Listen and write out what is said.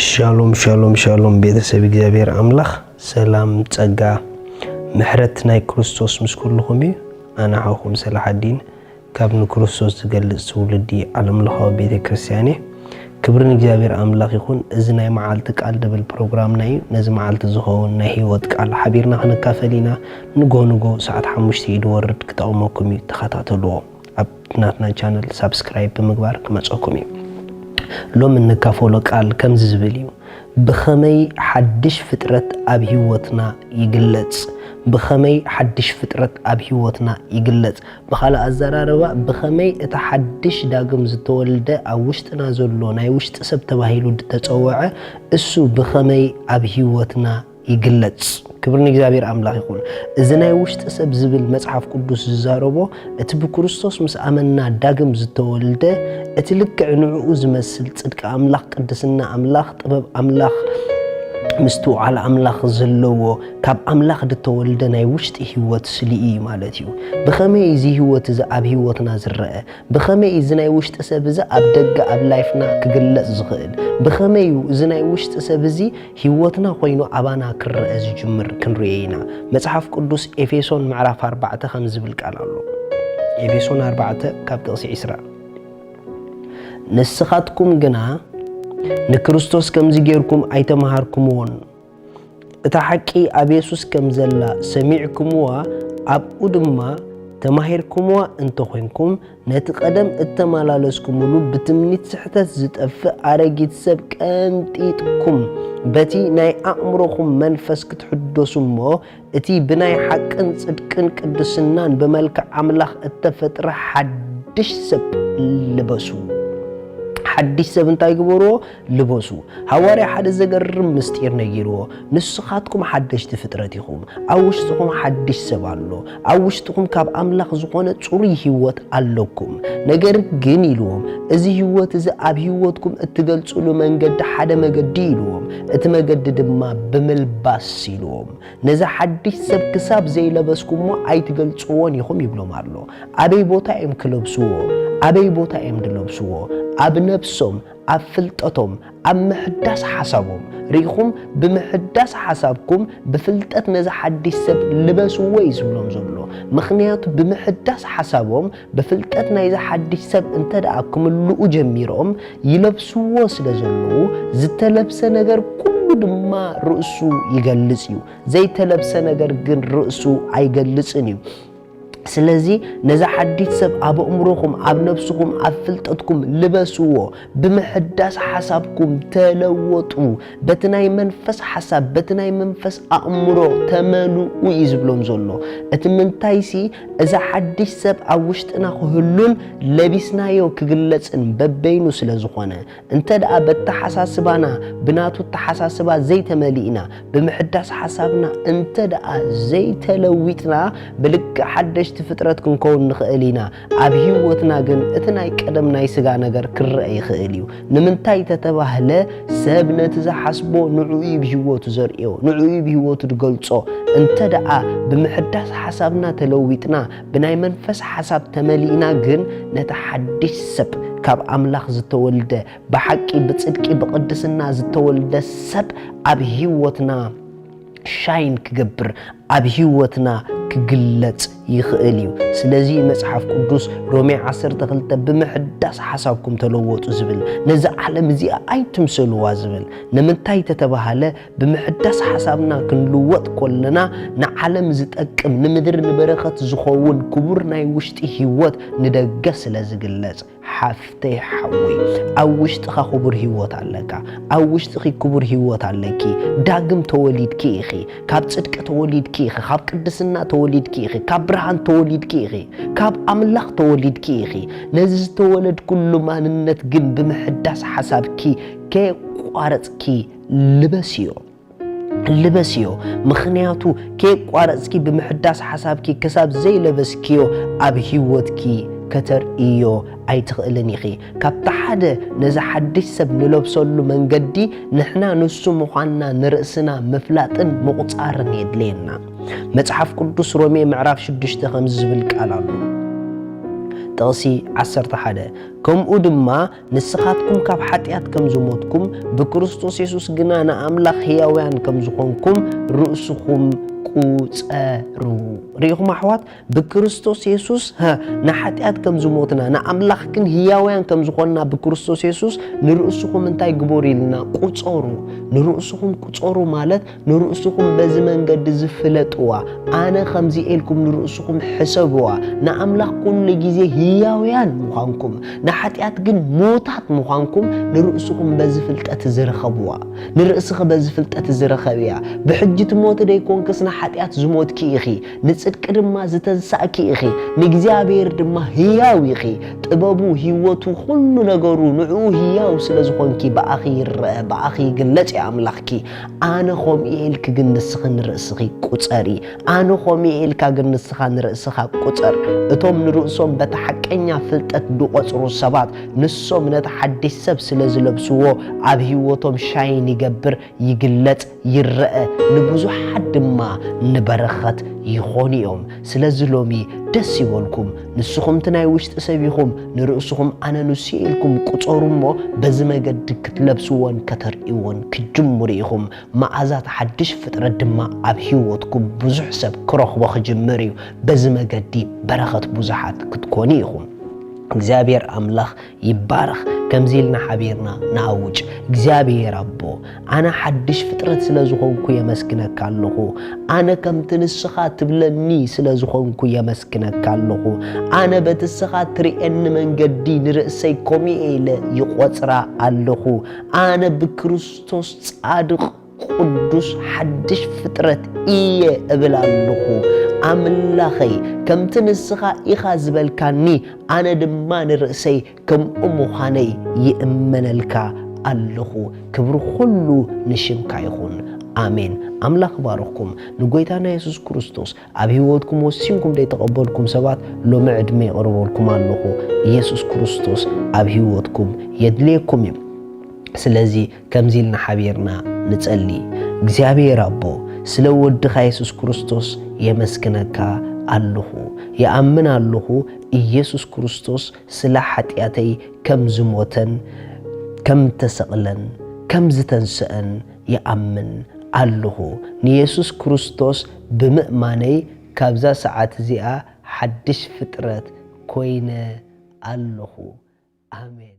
ሻሎም ሻሎም ሻሎም፣ ቤተሰብ እግዚኣብሔር ኣምላኽ፣ ሰላም፣ ጸጋ፣ ምሕረት ናይ ክርስቶስ ምስ ኩልኹም እዩ። ኣነ ሓውኹም ሰላሓዲን ካብ ንክርስቶስ ዝገልጽ ትውልዲ ዓለምለኻዊ ቤተ ክርስቲያን እየ። ክብሪ ንእግዚኣብሔር ኣምላኽ ይኹን። እዚ ናይ መዓልቲ ቃል ድብል ፕሮግራምና እዩ። ነዚ መዓልቲ ዝኸውን ናይ ህይወት ቃል ሓቢርና ክንካፈል ኢና። ንጎ ንጎ ሰዓት ሓሙሽተ እዩ ድወርድ፣ ክጠቕመኩም እዩ። ተኸታተልዎ። ኣብ ናትና ቻነል ሳብስክራይብ ብምግባር ክመጸኩም እዩ። ሎም እንካፈሎ ቃል ከምዚ ዝብል እዩ። ብኸመይ ሓድሽ ፍጥረት ኣብ ህይወትና ይግለጽ? ብኸመይ ሓድሽ ፍጥረት ኣብ ህይወትና ይግለጽ? ብኻልእ ኣዘራርባ፣ ብኸመይ እቲ ሓድሽ ዳግም ዝተወልደ ኣብ ውሽጥና ዘሎ ናይ ውሽጢ ሰብ ተባሂሉ ዝተጸውዐ እሱ ብኸመይ ኣብ ህይወትና ይግለጽ? ክብሪ ንእግዚኣብሔር ኣምላኽ ይኹን። እዚ ናይ ውሽጢ ሰብ ዝብል መጽሓፍ ቅዱስ ዝዛረቦ፣ እቲ ብክርስቶስ ምስ ኣመንና ዳግም ዝተወልደ፣ እቲ ልክዕ ንዕኡ ዝመስል ጽድቂ ኣምላኽ፣ ቅድስና ኣምላኽ፣ ጥበብ ኣምላኽ፣ ምስትውዓል ኣምላኽ ዘለዎ፣ ካብ ኣምላኽ ዝተወልደ ናይ ውሽጢ ህይወት ስልኢ እዩ ማለት እዩ። ብኸመይ እዚ ህይወት እዚ ኣብ ህይወትና ዝረአ? ብኸመይ እዚ ናይ ውሽጢ ሰብ እዚ ኣብ ደገ ኣብ ላይፍና ክግለጽ ዝኽእል? ብኸመይ እዩ እዚ ናይ ውሽጢ ሰብ እዚ ህይወትና ኮይኑ ኣባና ክረአ ዝጅምር ክንርእዮ ኢና። መጽሓፍ ቅዱስ ኤፌሶን ምዕራፍ ኣርባዕተ ከም ዝብል ቃል ኣሎ። ኤፌሶን ኣርባዕተ ካብ ጥቕሲ ዕስራ፣ "ንስኻትኩም ግና ንክርስቶስ ከምዚ ጌርኩም ኣይተምሃርኩምዎን። እታ ሓቂ ኣብ የሱስ ከም ዘላ ሰሚዕኩምዋ፣ ኣብኡ ድማ ተማሂርኩምዋ እንተኾይንኩም፣ ነቲ ቀደም እተመላለስኩምሉ ብትምኒት ስሕተት ዝጠፍእ ኣረጊት ሰብ ቀንጢጥኩም፣ በቲ ናይ ኣእምሮኹም መንፈስ ክትሕደሱ እሞ፣ እቲ ብናይ ሓቅን ጽድቅን ቅድስናን ብመልክዕ ኣምላኽ እተፈጥረ ሓድሽ ሰብ ልበሱ።" ሓድሽ ሰብ እንታይ ግበርዎ? ልበሱ። ሃዋርያ ሓደ ዘገርም ምስጢር ነጊርዎ። "ንስኻትኩም ሓደሽቲ ፍጥረት ኢኹም። ኣብ ውሽጥኹም ሓድሽ ሰብ ኣሎ። ኣብ ውሽጥኹም ካብ ኣምላኽ ዝኾነ ጽሩይ ህይወት ኣለኩም። ነገር ግን" ኢልዎም፣ "እዚ ህይወት እዚ ኣብ ህይወትኩም እትገልጽሉ መንገዲ ሓደ መገዲ" ኢልዎም። "እቲ መገዲ ድማ ብምልባስ" ኢልዎም። "ነዚ ሓድሽ ሰብ ክሳብ ዘይለበስኩሞ ኣይትገልጽዎን ኢኹም" ይብሎም ኣሎ። ኣበይ ቦታ እዮም ክለብስዎ? ኣበይ ቦታ እዮም ድለብስዎ? ኣብ ነብሶም፣ ኣብ ፍልጠቶም፣ ኣብ ምሕዳስ ሓሳቦም። ርኢኹም፣ ብምሕዳስ ሓሳብኩም ብፍልጠት ነዚ ሓድሽ ሰብ ልበስዎ እዩ ዝብሎም ዘሎ። ምኽንያቱ ብምሕዳስ ሓሳቦም፣ ብፍልጠት ናይዚ ሓድሽ ሰብ እንተ ደኣ ክምልኡ ጀሚሮም፣ ይለብስዎ ስለ ዘለዉ፣ ዝተለብሰ ነገር ኩሉ ድማ ርእሱ ይገልጽ እዩ። ዘይተለብሰ ነገር ግን ርእሱ ኣይገልጽን እዩ። ስለዚ ነዚ ሓድሽ ሰብ ኣብ ኣእምሮኹም፣ ኣብ ነብስኹም፣ ኣብ ፍልጠትኩም ልበስዎ። ብምሕዳስ ሓሳብኩም ተለወጡ። በቲ ናይ መንፈስ ሓሳብ፣ በቲ ናይ መንፈስ ኣእምሮ ተመልኡ እዩ ዝብሎም ዘሎ። እቲ ምንታይሲ፣ እዚ ሓድሽ ሰብ ኣብ ውሽጥና ክህሉን ለቢስናዮ ክግለጽን በበይኑ ስለ ዝኾነ፣ እንተ ደኣ በተሓሳስባና ብናቱ ኣተሓሳስባ ዘይተመሊእና፣ ብምሕዳስ ሓሳብና እንተ ደኣ ዘይተለዊጥና፣ ብልክዕ ሓደሽቲ ፍጥረት ክንከውን ንኽእል ኢና። ኣብ ህይወትና ግን እቲ ናይ ቀደም ናይ ስጋ ነገር ክረአ ይኽእል እዩ። ንምንታይ ተተባህለ፣ ሰብ ነቲ ዝሓስቦ ንዕኡ እዩ ብህይወቱ ዘርእዮ፣ ንዕኡ እዩ ብህይወቱ ዝገልጾ። እንተ ደኣ ብምሕዳስ ሓሳብና ተለዊጥና፣ ብናይ መንፈስ ሓሳብ ተመሊእና ግን፣ ነቲ ሓድሽ ሰብ፣ ካብ ኣምላኽ ዝተወልደ፣ ብሓቂ፣ ብጽድቂ፣ ብቕድስና ዝተወልደ ሰብ ኣብ ህይወትና ሻይን ክገብር፣ ኣብ ህይወትና ክግለጽ ይኽእል እዩ። ስለዚ መጽሓፍ ቅዱስ ሮሜ ዓሰርተ ክልተ "ብምሕዳስ ሓሳብኩም ተለወጡ" ዝብል፣ ነዛ ዓለም እዚኣ ኣይትምሰልዋ ዝብል። ንምንታይ ተተባህለ፣ ብምሕዳስ ሓሳብና ክንልወጥ ከለና፣ ንዓለም ዝጠቅም፣ ንምድሪ ንበረኸት ዝኸውን ክቡር ናይ ውሽጢ ህይወት ንደገ ስለ ዝግለጽ። ሓፍተይ ሓወይ፣ ኣብ ውሽጥኻ ክቡር ህይወት ኣለካ። ኣብ ውሽጥኺ ክቡር ህይወት ኣለኪ። ዳግም ተወሊድኪ ኢኺ። ካብ ጽድቂ ተወሊድኪ ኢኺ። ካብ ቅድስና ተወሊድኪ ኢኺ። ካብ ብርሃን ተወሊድኪ ኢኺ። ካብ ኣምላኽ ተወሊድኪ ኢኺ። ነዚ ዝተወለድኩሉ ማንነት ግን ብምሕዳስ ሓሳብኪ ከየቋረጽኪ ልበስዮ። ልበስዮ። ምኽንያቱ ከየቋረጽኪ ብምሕዳስ ሓሳብኪ ክሳብ ዘይለበስክዮ ኣብ ህይወትኪ ከተርእዮ ኣይትኽእልን ኢኺ። ካብቲ ሓደ ነዚ ሓድሽ ሰብ ንለብሰሉ መንገዲ ንሕና ንሱ ምዃንና ንርእስና ምፍላጥን ምቑጻርን የድልየና። መጽሓፍ ቅዱስ ሮሜ ምዕራፍ ሽዱሽተ ከምዚ ዝብል ቃል ኣሎ። ጥቕሲ ዓሰርተ ሓደ፣ ከምኡ ድማ ንስኻትኩም ካብ ሓጢኣት ከም ዝሞትኩም፣ ብክርስቶስ የሱስ ግና ንኣምላኽ ህያውያን ከም ዝኾንኩም ርእስኹም ቁጸሩ። ርኢኹም ኣሕዋት፣ ብክርስቶስ የሱስ፣ ሀ፣ ንሓጢኣት ከም ዝሞትና፣ ንኣምላኽ ግን ህያውያን ከም ዝኾንና ብክርስቶስ የሱስ ንርእስኹም እንታይ ግበሩ ኢልና? ቁጸሩ። ንርእስኹም ቁጸሩ ማለት ንርእስኹም በዚ መንገዲ እዚ ፍለጥዋ። ኣነ ከምዚ ኢልኩም ንርእስኹም ሕሰብዋ። ንኣምላኽ ኩሉ ግዜ ህያውያን ምዃንኩም፣ ንሓጢኣት ግን ሞታት ምዃንኩም ንርእስኹም በዚ ፍልጠት እዚ ርኸብዋ። ንርእስኺ በዚ ፍልጠት እዚ ርኸብያ። ብሕጂ ትሞቲ ደይኮንክስ ንሓጢኣት ዝሞትኪ ኢኺ። ንጽድቂ ድማ ዝተንሳእኪ ኢኺ። ንእግዚኣብሔር ድማ ህያው ኢኺ። ጥበቡ፣ ህይወቱ፣ ኩሉ ነገሩ ንዕኡ ህያው ስለ ዝኾንኪ ብኣኺ ይረአ፣ ብኣኺ ይግለጽ እዩ ኣምላኽኪ። ኣነ ኸምኡ ኢልኪ ግን ንስኺ ንርእስኺ ቁጸሪ። ኣነ ኸምኡ ኢልካ ግን ንስኻ ንርእስኻ ቁጸር። እቶም ንርእሶም በቲ ሓቀኛ ፍልጠት ዝቖጽሩ ሰባት፣ ንሶም ነቲ ሓድሽ ሰብ ስለ ዝለብስዎ ኣብ ህይወቶም ሻይን ይገብር፣ ይግለጽ፣ ይረአ፣ ንብዙሓት ድማ ንበረኸት ይኾኑ እዮም። ስለዚ ሎሚ ደስ ይበልኩም። ንስኹም እቲ ናይ ውሽጢ ሰብ ኢኹም። ንርእስኹም ኣነ ንሱ ኢልኩም ቁጸሩ እሞ በዚ መገዲ ክትለብስዎን ከተርእይዎን ክትጅምሩ ኢኹም። መኣዛት ሓድሽ ፍጥረት ድማ ኣብ ህይወትኩም ብዙሕ ሰብ ክረኽቦ ክጅምር እዩ። በዚ መገዲ በረኸት ብዙሓት ክትኮኑ ኢኹም። እግዚኣብሔር ኣምላኽ ይባረኽ። ከምዚ ኢልና ሓቢርና ንኣውጅ። እግዚኣብሔር ኣቦ፣ ኣነ ሓድሽ ፍጥረት ስለ ዝኾንኩ የመስግነካ ኣለኹ። ኣነ ከምቲ ንስኻ ትብለኒ ስለ ዝኾንኩ የመስግነካ ኣለኹ። ኣነ በቲ ንስኻ ትርእየኒ መንገዲ ንርእሰይ ኮሚኤ ኢለ ይቖጽራ ኣለኹ። ኣነ ብክርስቶስ ጻድቕ ቅዱስ ሓድሽ ፍጥረት እየ እብል ኣለኹ። ኣምላኸይ፣ ከምቲ ንስኻ ኢኻ ዝበልካኒ፣ ኣነ ድማ ንርእሰይ ከምኡ ምዃነይ ይእመነልካ ኣለኹ። ክብሪ ኩሉ ንሽምካ ይኹን። ኣሜን። ኣምላኽ ባርኽኩም። ንጎይታና የሱስ ክርስቶስ ኣብ ህይወትኩም ወሲንኩም ዘይተቐበልኩም ሰባት፣ ሎሚ ዕድመ የቕርበልኩም ኣለኹ። ኢየሱስ ክርስቶስ ኣብ ህይወትኩም የድልየኩም እዩ። ስለዚ ከምዚ ኢልና ሓቢርና ንጸሊ። እግዚኣብሔር ኣቦ፣ ስለ ወድኻ የሱስ ክርስቶስ የመስግነካ ኣለኹ። ይኣምን ኣለኹ፣ ኢየሱስ ክርስቶስ ስለ ሓጢኣተይ ከም ዝሞተን ከም ዝተሰቕለን ከም ዝተንስአን ይኣምን ኣለኹ። ንየሱስ ክርስቶስ ብምእማነይ ካብዛ ሰዓት እዚኣ ሓድሽ ፍጥረት ኮይነ ኣለኹ። ኣሜን።